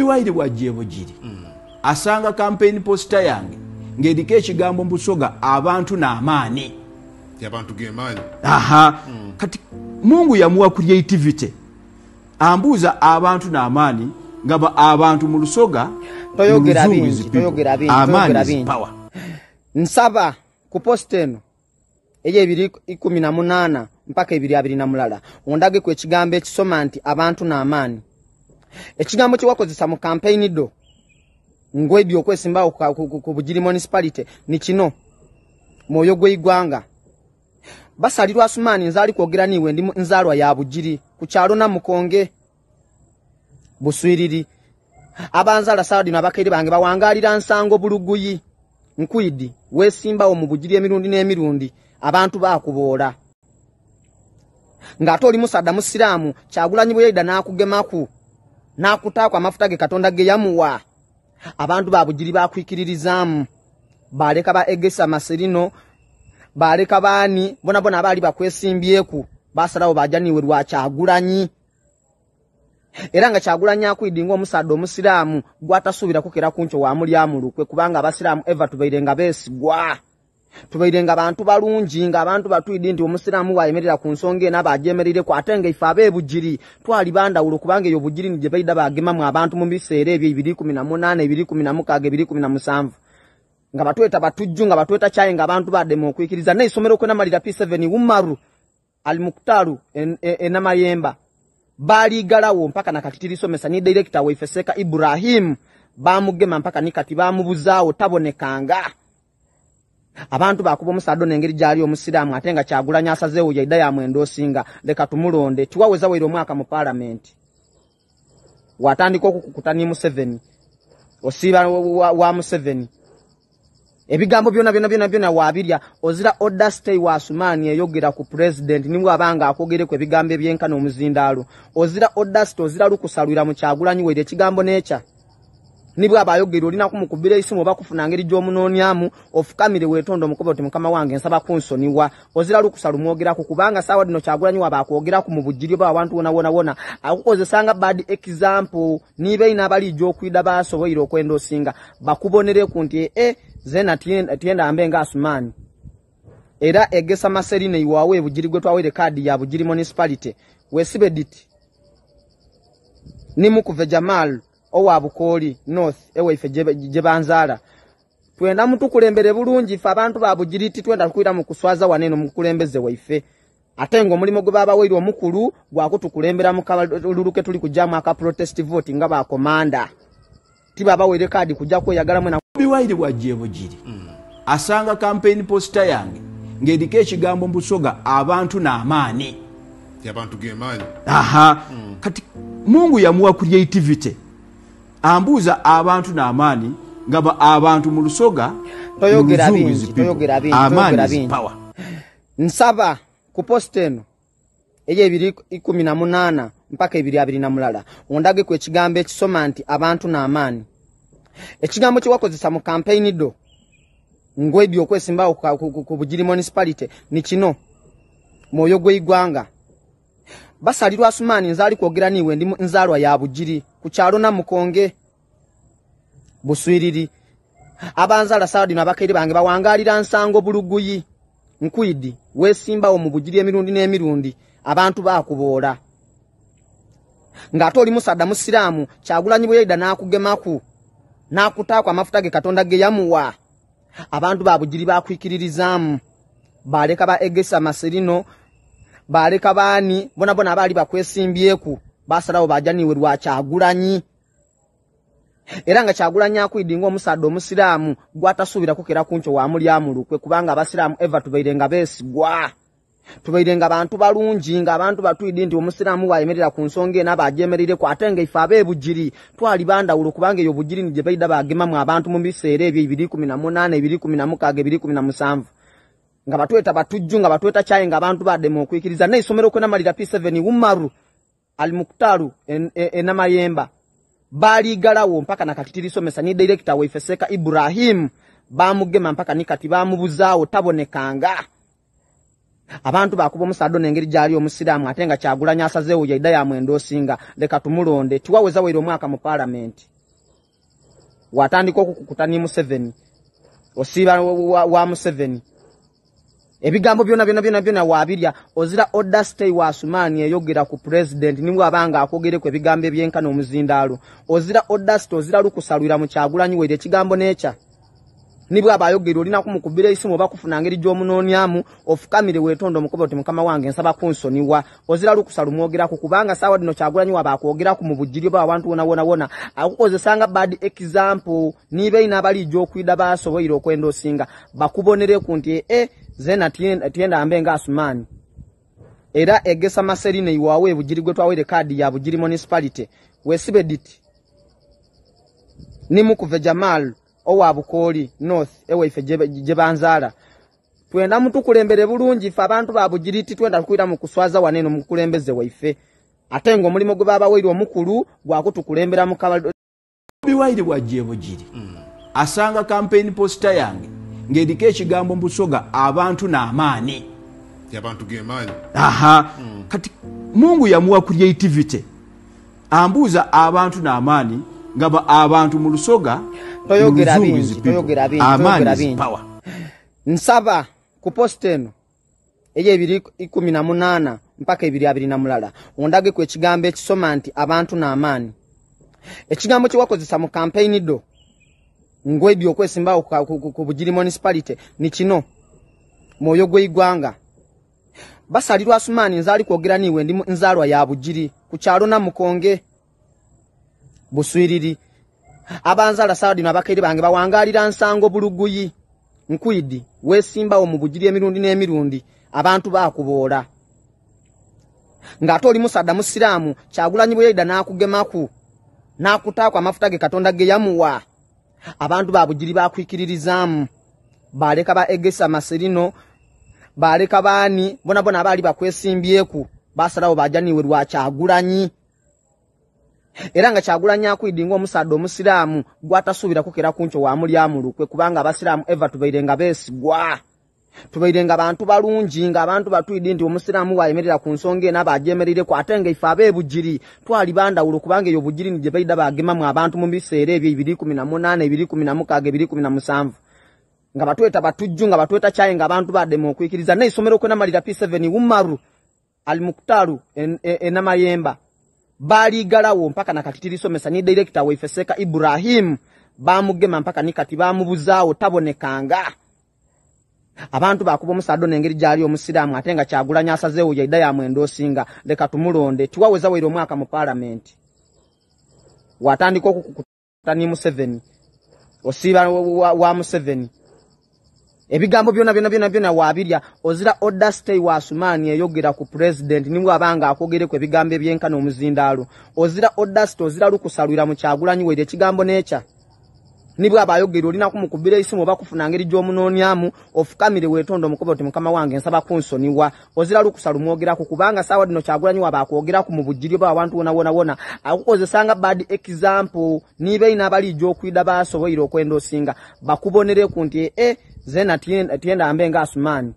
Bobi Wine bwajja Bugiri, asanga campaign poster yange ng'eriko ekigambo Mbusoga, abantu n'amaani. Abantu gemaanyi. Aha. Kati Mungu yamuwa creativity, ambuuza abantu n'amaani nga abantu mu Lusoga. Toyogera bingi, toyogera bingi, toyogera bingi. Nsaba ku post eno ey'2018 mpaka 2021 ondage ku ekigambo ekisoma nti abantu n'amaani. Ekigambo kyewakozesa mu campaign do ngwedi okwesimbawo ku Bugiri Municipality ni kino: mwoyo gw'eggwanga. Basalirwa Asumani, nzaali kwogera niwe, ndi nzaalwa ya Bugiri ku kyalo Namukonge, Buswiriri. Abanzaala saadi n'abakaire bange bawangalira Nsango, Buluguyi. Nkwidi weesimbawo mu Bugiri emirundi n'emirundi, abantu baakuboola ng'ate oli musadda musiraamu. Kyagulanyi bwe yayida n'akugemaku n'akutaako amafuta ge Katonda ge yamuwa, abantu ba Bugiri bakwikiririzaamu, baleka ba Egesa Maserino, baleka baani bona bona abaali bakwesimbyeku, basalawo bajaniwe lwa Kyagulanyi. Era nga Kyagulanyi akwidi ng'omusadde omusiraamu gwatasuubira kukera kunkyo wamulyamu lukwe, kubanga abasiraamu eva tubaire nga beesigwa, tubaire nga bantu balungi, ng'abantu batwidi nti omusiraamu wayemerera ku nsonga eno aba agyemereireku. Ate nga ife ab'Ebugiri twali bandawulo, kubanga eyo Bugiri ni gye baida bagemamu abantu mu biseera ebyo 2018, 2016, 2017, nga batweta batujju, nga batweta kyaye, nga abantu baddemu okwikiriza. N'essomero kwenamalira P7, Umaru Al-Muktaru Enamayemba, baligalawo mpaka nakati tirisomesa, ni director waife Seka Ibrahim bamugema mpaka nikati bamubuzaawo, tabonekanga. Abantu bakuba omusaado n'engeri gyali omusiraamu, ate nga Kyagulanyi asazeewo yaida yamwenda osinga, leka tumulonde. Tiwaweza waire omwaka mu paalamenti, watandika okukukuta ni Museveni, osiiba wa Museveni, ebigambo byona byona byona byona wabirya. Ozira audacity wa Asumani eyogera ku president niwe abanga akwogereko ebigambo ebyenkana omuzindaalo. Ozira audacity, ozira lukusalwira mu Kyagulanyi waire ekigambo nekya nibwe abayogera. Olina kumukubira isimu oba kufuna ngeri gy'omunoonyamu, ofukamire weetonde, omukoba oti, "Mukama wange, nsaba kunsonyiwa." Ozira lukusa lumwogerako, kubanga saawa dino Kyagulanyi waba akwogeraku mu Bugiri oba awantu wona wona wona, akukozesanga bad example. Nibe ina abaliijja okwida basoboire okwenda osinga bakubonereku nti e zena tiyenda mbe nga Asumani. Era Egesa Maserine iwawe Bugiri gwe twawere kaadi ya Bugiri Municipality, wesibe diti nimukuve Jamal owa Bukooli North ewaife gye banzaala. Twenda mutukulembere bulungi ife abantu ba Bugiri, titwenda tukwira mu kuswaza waneno mukulembeze waife, ate ng'omulimu gwe babaweire omukulu gwakutukulembera mu kalulu ke tuli kujjamu aka protest vote nga bakomanda. Tibabaweire kaadi kujja kweyagalamu. Bobi Wine bwajja Bugiri, asanga campaign poster yange ng'eriko ekigambo Mbusoga, abantu n'amaani. Abantu gemaanyi. Aha. Kati Mungu yamuwa creativity, ambuuza abantu n'amaani nga abantu mu Lusoga. Toyogera bingi, toyogera bingi, toyogera bingi. Nsaba ku post eno ey'2018 mpaka 2021 ondage ku ekigambo ekisoma nti abantu n'amaani. Ekigambo kyewakozesa mu campaign do ngwedi okwesimbawo ku Bugiri Municipality ni kino: mwoyo gw'eggwanga. Basalirwa Asumani, nzaali kwogera niwe, ndi nzaalwa ya Bugiri ku kyalo Namukonge, Buswiriri. Abanzaala saadi n'abakaire bange bawangalira Nsango, Buluguyi. Nkwidi weesimbawo mu Bugiri emirundi n'emirundi, abantu baakuboola ng'ate oli musadda musiraamu. Kyagulanyi bwe yayida n'akugemaku n'akutaako amafuta ge Katonda ge yamuwa, abantu ba Bugiri bakwikiririzaamu, baleka ba Egesa Maserino, baleka baani bona bona abaali bakwesimbyeku, basalawo bajaniwe lwa Kyagulanyi. Era nga Kyagulanyi akwidi ng'omusadde omusiraamu gwatasuubira kukera kunkyo wamulyamu lukwe, kubanga abasiraamu eva tubaire nga beesigwa, tubaire nga bantu balungi, ng'abantu batwidi nti omusiraamu wayemerera ku nsonga eno aba agyemereireku. Ate nga ife ab'Ebugiri twali bandawulo, kubanga eyo Bugiri ni gye baida bagemamu abantu mu biseera ebyo 2018, 2016, 2017, nga batweta batujju, nga batweta kyaye, nga abantu baddemu okwikiriza. N'essomero kwenamalira P7, Umaru Al-Muktaru Enamayemba, baligalawo mpaka nakati tirisomesa, ni director waife Seka Ibrahim bamugema mpaka nikati bamubuzaawo, tabonekanga. Abantu bakuba omusaadde ono engeri gyali omusiraamu ate nga Kyagulanyi asazeewo yaida yamwenda osinga, leka tumulonde. Tiwaweza waire omwaka mu paalamenti, watandika okukukuta ni Museveni, osiiba wa Museveni. Ebigambo byona byona byona byona wabirya. Ozira audacity wa Asumani eyogera ku president niwe abanga akogereku ebigambo ebyenkana omuzindaalo. Ozira audacity, ozira lukusalwira mu Kyagulanyi waire ekigambo n'ekya nibwe abayogera olina kumukubira isimu oba kufuna ngeri gy'omunoonyamu ofukamire weetonde omukobe oti mukama wange nsaba kunsonyiwa. Ozira lukusa lumwogerako kubanga saawa dino Kyagulanyi waba akwogeraku mu Bugiri oba awantu wona wona wona akukozesanga bad example. Nibeina abaliija okwida basoboire okwenda osinga bakubonereku nti zena tienda ambe nga Asumani. Era egesa Maserine iwawe Bugiri gwe twawere kaadi ya Bugiri municipality wesibe diti nimukuve Jamal owa Bukooli North ewaife gye banzaala. Twenda mutukulembere bulungi ffe abantu ba Bugiri, titwenda kukwira mu kuswaza waneno mukulembeze waife, ate nga omulimu gwe babaweire omukulu gwakutukulembera mu Bobi Wine bwajja Bugiri asanga campaign poster yange ng'eriko ekigambo Mbusoga, abantu n'amaanyi. Abantu gemaanyi. Aha. Kati Mungu yamuwa creativity, ambuuza abantu n'amaanyi nga abantu mu Lusoga. Toyogera bingi, toyogera bingi, toyogera bingi. Nsaba ku post eno eyo 2018 mpaka 2021 ondage ku ekigambo ekisoma nti abantu n'amaanyi. Ekigambo kye wakozesa mu campaign do ngwebyo okwesimbawo ku Bugiri municipality ni kino: mwoyo gw'eggwanga. Basalirwa Asumani nzaali kwogera niwe, ndi nzaalwa ya Bugiri ku kyalo Namukonge Buswiriri. Abanzaala saawa dino abakaire bange bawangaalira nsango Buluguyi Nkwidi. Weesimbawo mu Bugiri emirundi n'emirundi, abantu baakuboola ng'ate oli musadda musiraamu. Kyagulanyi bwe yaida n'akugemaku n'akutaako amafuta ge Katonda ge yamuwa, abantu ba Bugiri bakwikiririzaamu, baleka ba Egesa Maserino, baleka baani bona bona abaali bakwesimbyeku basalawo baja niwe lwa Kyagulanyi. Era nga Kyagulanyi akwidi ng'omusaadde omusiraamu gwatasuubira kukera kunkyo wamulyamu lukwe, kubanga abasiraamu eva tubaire nga beesigwa, tubaire nga bantu balungi, nga abantu batwidi nti omusiraamu wayemerera ku nsonga eno aba agyemereireko. Ate nga ife ab'e Bugiri twali bandawulo, kubanga eyo Bugiri ni gye baida bagemamu abantu mu biseera ebyo 2018, 2016, 2017, nga batweta batujju, nga batweta kyaye, nga abantu badema okwikiriza. N'eisomero kwenamalira P7 Umaru Al-Muktaru enamayemba baligalawo mpaka nakati tirisomesa, ni director waife Seka Ibrahim bamugema mpaka nikati bamubuzaawo tabonekanga. Abantu bakuba omusaadde ono engeri gyali omusiraamu ate nga Kyagulanyi asazeewo yaida yamwenda osinga, leka tumulonde. Tiwaweza waire omwaka mu paalamenti, watandika okukukuta ni Museveni, osiiba wa Museveni. Ebigambo byona byona byona byona wabirya. Ozira audacity wa Asumani eyogera ku president niwe abanga akogereku ebigambo ebyenkana omuzindaalo. Ozira audacity, ozira lukusalwira mu Kyagulanyi waire ekigambo n'ekya nibwe abayogera olina kumukubira isimu oba kufuna ngeri gy'omunoonyamu ofukamire weetonde omukobe oti mukama wange nsaba kunsonyiwa. Ozira lukusa lumwogerako kubanga saawa dino Kyagulanyi waba akwogeraku mu Bugiri oba awantu wona wona wona akukozesanga bad example. Nibeina abaliija okwida basoboire okwenda osinga bakubonereku nti zena tienda ambe nga Asumani.